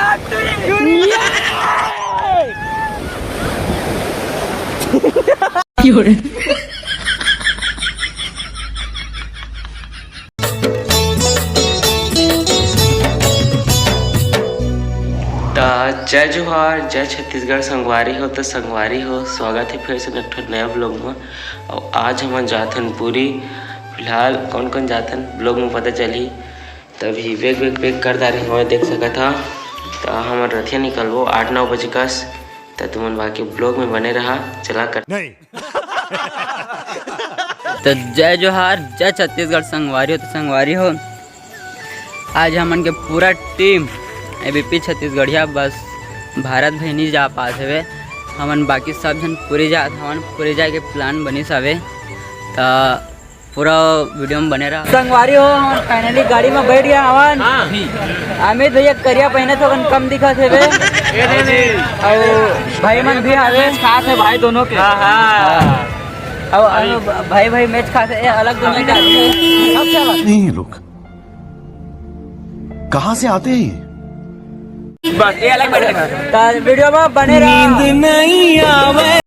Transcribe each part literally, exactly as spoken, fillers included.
त जय जोहार, जय छत्तीसगढ़ संगवारी हो। त संगवारी हो, स्वागत हे फिर से एक ठो नया vlog में। अउ आज हमन जाथन पुरी। फिलहाल कौन कौन जाथन, vlog में पता चलही। त अभी वेग वेग वेग कर डारे हवय, देख सकत हा। त हमन रथिया निकलबो आठ नौ बजे कस। त तुमन बाकी vlog में बने रहा, चला कर नहीं। त जय जोहार, जय छत्तीसगढ़ संगवारी हो। त संगवारी हो, आज हमन के पूरा team एबीपी छत्तीसगढ़िया, बस भारत भाई नहीं जा पास हवे। हमन बाकी सब झन पुरी जात हवन, पुरी जाए के plan बनिस हवे। त पूरा video में बने रहा। संगवारी हो, हमन finally गाड़ी में बैठ गया हवन। हाँ। अमित भैया करिया पहने तो कम दिखत हवे। अउ भाई मन भी हवे। खास है भाई दोनों के। हाँ, हाँ। अउ भाई भाई match खास है, अलग दोनों के आदमी। नहीं, ये लोग कहाँ से आते हैं ये? बस ये अलग बैठ गए। त video में बने रहा। नींद नहीं आवे।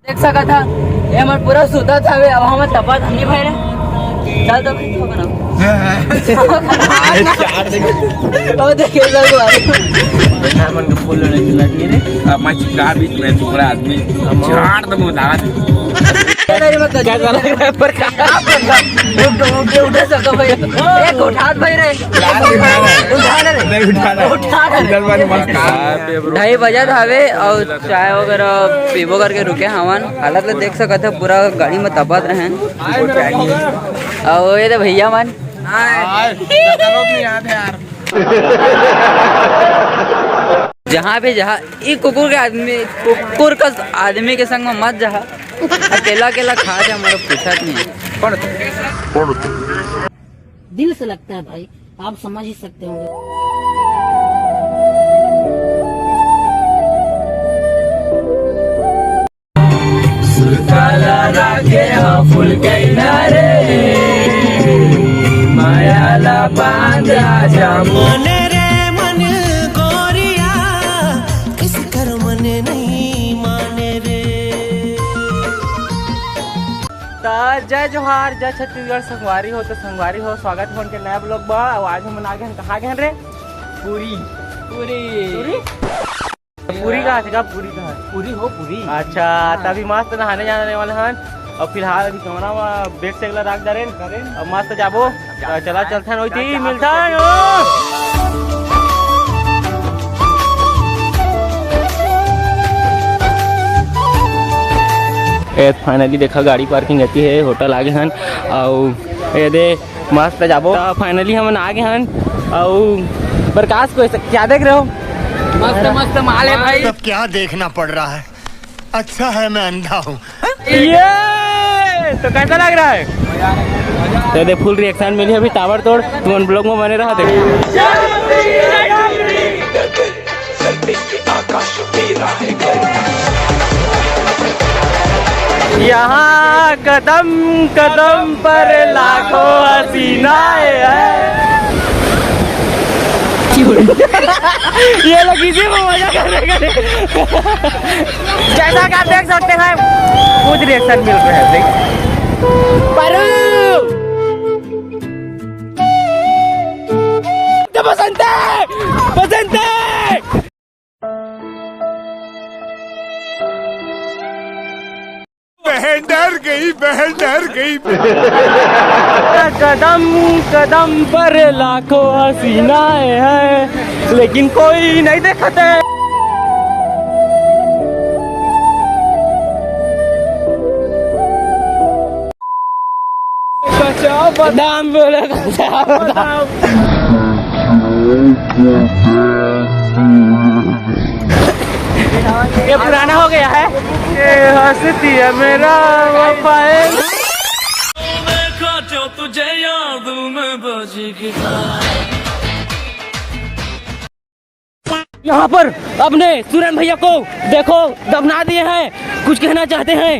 देख सकत हा, ये हमर पूरा सुतत हवे, अब हमर तपत हम नहीं भाई रे। चल तो भाई, थोक ना। ओ, देखिए, चल तो भाई। बेटा मन के फूल लेने के लगी रे। अब मैं चिपका बीच में टुकड़ा आदमी झाड़ दे दादा। अरे मत कर। कैसा लग रहा है प्रकाश? उठ, उठ, उठ सको भाई। एक उठा भाई रे। उठा ना रे। नहीं उठा ना। उठा ना रे। इधर वाली मत। ढाई बजत हवे अउ चाय वगैरह पीबो करके रुके हवन। हालत ले देख सकत हे, पूरा गाड़ी में तपत रहेन। अउ ये दे भैया मन। जहाँ भी जहाँ ई कुकुर के आदमी, कुकुर का आदमी के संग में मत जहा। अकेला अकेला खा जा, हमारा पूछत नहीं। दिल से लगता है भाई, आप समझ ही सकते होंगे। सुरताला राखे हा फूल कैना रे, मायाला बांधा जामो। मन रे मन गोरिया, किस कर मन नहीं माने रे। त जय जोहार, जय छत्तीसगढ़ संगवारी हो। त संगवारी हो, स्वागत हे हमन के नया vlog बा। अउ आज हमन आ गए हन, कहाँ गए हन रे? पूरी। पूरी। पूरी? पूरी कहाँ से का? पूरी कहाँ? पूरी हो, पूरी। अच्छा, हाँ। तभी मस्त नहाने जाने वाले हन। अउ फिलहाल अभी कमरा में bag सैग ला राख डारेन। डारेन। अउ मस्त जाबो। जा, त चला जा, चलथन, वही जा, थी जा, मिलथन। जा। ए, finally देखा, गाड़ी parking अति हे, hotel आ गए हन। अउ ये दे मस्त जाबो। त finally हमन आ गए हन। अउ प्रकाश को ऐसे क्या देख रहे हो? मस्त मस्त माल है भाई। सब क्या देखना पड़ रहा है, अच्छा है मैं अंधा हूँ। ये तो कैसा लग रहा है? तो दे full reaction मिली अभी ताबड़तोड़। तुमन vlog में बने रहा, देखो। यहाँ कदम कदम पर लाखों हसीनाएं हैं। ये लोग इसी में मजा कर रहे हैं। जैसा कि आप देख सकते हैं, कुछ reaction मिल रहे हैं, देख। पारू! तो पसंद है, पसंद है। बहन डर गई, बहन डर गई। कदम कदम पर लाखों हसीनाएं हैं, लेकिन कोई नहीं देखते। बचाओ, बदाम बोले, बचाओ, बदाम। ये पुराना हो गया है। ये हस्ती है मेरा वफाए। देखो जो तुझे याद में बजी गिटार। यहाँ पर अपने सुरन भैया को देखो, दफना दिए हैं। कुछ कहना चाहते हैं?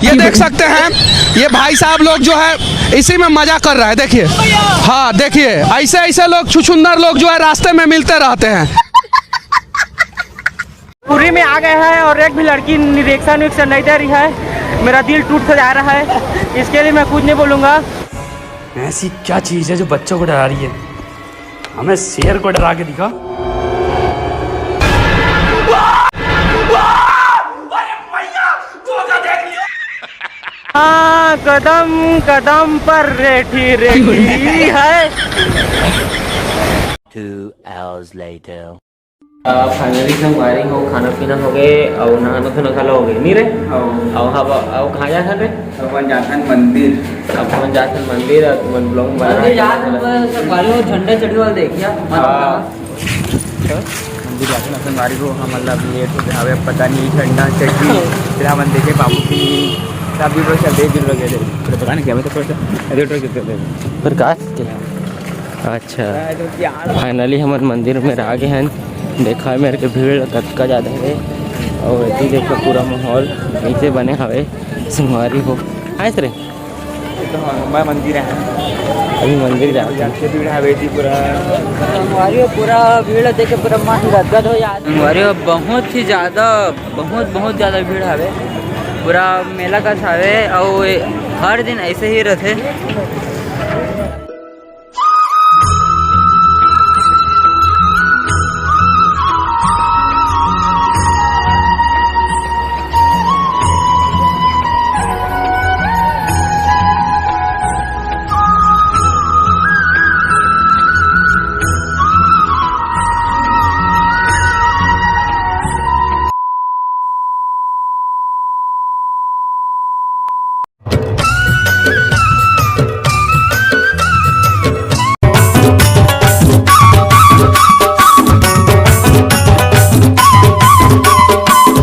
ये देख सकते हैं, ये भाई साहब लोग जो है इसी में मजा कर रहा है। देखिए, हाँ, देखिए, ऐसे ऐसे लोग, छुछुंदर लोग जो है रास्ते में मिलते रहते हैं। पूरी में आ गए हैं और एक भी लड़की निरीक्षण वीक्षण नहीं दे रही है। मेरा दिल टूट सा जा रहा है, इसके लिए मैं कुछ नहीं बोलूँगा। ऐसी क्या चीज है जो बच्चों को डरा रही है? हमें शेर को डरा के दिखा। हाँ, कदम कदम पर रेठी रेठी है। Two hours later. फाइनली संगवारी हो, खाना पीना हो गए और नहाना धोना घलो हो गए, नहीं रे? हाँ। और हब, और कहाँ जाथन रे? अपन जाथन मंदिर। अब अपन जाथन मंदिर, अब तुमन ब्लॉग बना मंदिर के जाथन, मतलब बस संगवारी हो, झंडा चढ़ी वाला देखिया, मत हाँ। मंदिर जाथन संगवारी हो, हमन ला अभी लेट हो गया, हवे पता नहीं झंडा चढ़ी, फिर हमन देखे बाबू की, तब भी बस देख गिर लगे थे, फिर पता नहीं क्या, मैं तो थोड़ा सा लेट हो गया। प्रकाश के? अच्छा, फाइनली हमन मंदिर में आ गए हैं। देखा मेरे के भीड़ कतका ज़्यादा है, और एती देखो पूरा माहौल ऐसे बने हवे। संगवारी हो, आए रे? ये तो हमारा मंदिर है। अभी मंदिर जाते हैं। जाते भीड़ हवे जी पूरा। संगवारी हो, पूरा भीड़ देख के पूरा मन गदगद हो जात। संगवारी हो, बहुत ही ज़्यादा, बहुत, बहुत ज़्यादा भीड़ हवे। पूरा मेला कस हवे, और हर दिन ऐसे ही रहते।